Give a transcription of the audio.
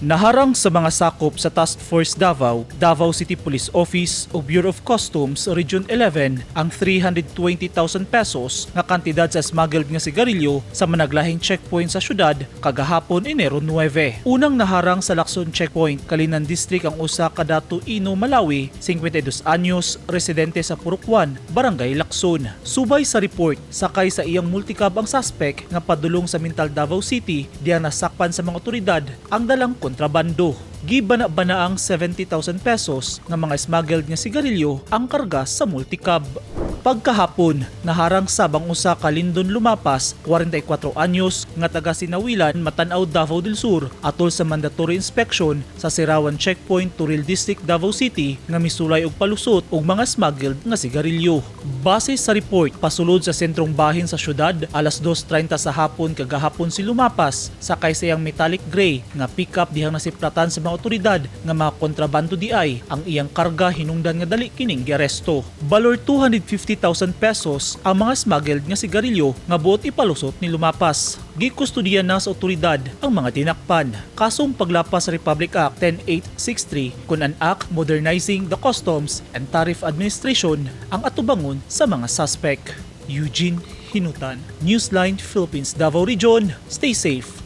Naharang sa mga sakop sa Task Force Davao, Davao City Police Office o Bureau of Customs Region 11 ang 320,000 pesos nga kantidad sa smuggled nga sigarilyo sa managlahing checkpoint sa syudad kagahapon, Enero 9. Unang naharang sa Lacson Checkpoint, Calinan District, ang usa ka Dato Ino Malawi, 52 anyos, residente sa Purok 1, Barangay Lacson. Subay sa report, sakay sa iyang multicab ang suspect nga padulong sa Mintal, Davao City, diya nasakpan sa mga otoridad ang dalang kontrabando. Gibana-bana ang 70,000 pesos nga mga smuggled nga sigarilyo ang karga sa multicab. Pagkahapon, naharang sab ang usa ka Lindon Lumapas, 44 anyos, nga taga Sinawilan, Matanaw, Davao del Sur, atol sa mandatory inspection sa Sirawan Checkpoint, Toril District, Davao City, nga misulay og palusot og mga smuggled nga sigarilyo. Base sa report, pasulod sa sentrong bahin sa syudad, alas 2:30 sa hapon kagahapon si Lumapas, sakay sa iyang metallic gray nga pickup dihang nasiplatan sa mga otoridad nga mga kontrabando diay ang iyang karga, hinungdan nga dali kining giaresto. Balor 250,000 pesos ang mga smuggled nga sigarilyo nga buot ipalusot ni Lumapas. Gikustudiya na sa otoridad ang mga tinakpan. Kasong paglapas sa Republic Act 10863 kon An Act Modernizing the Customs and Tariff Administration ang atubangon sa mga suspect. Eugene Hinutan, Newsline Philippines, Davao Region. Stay safe.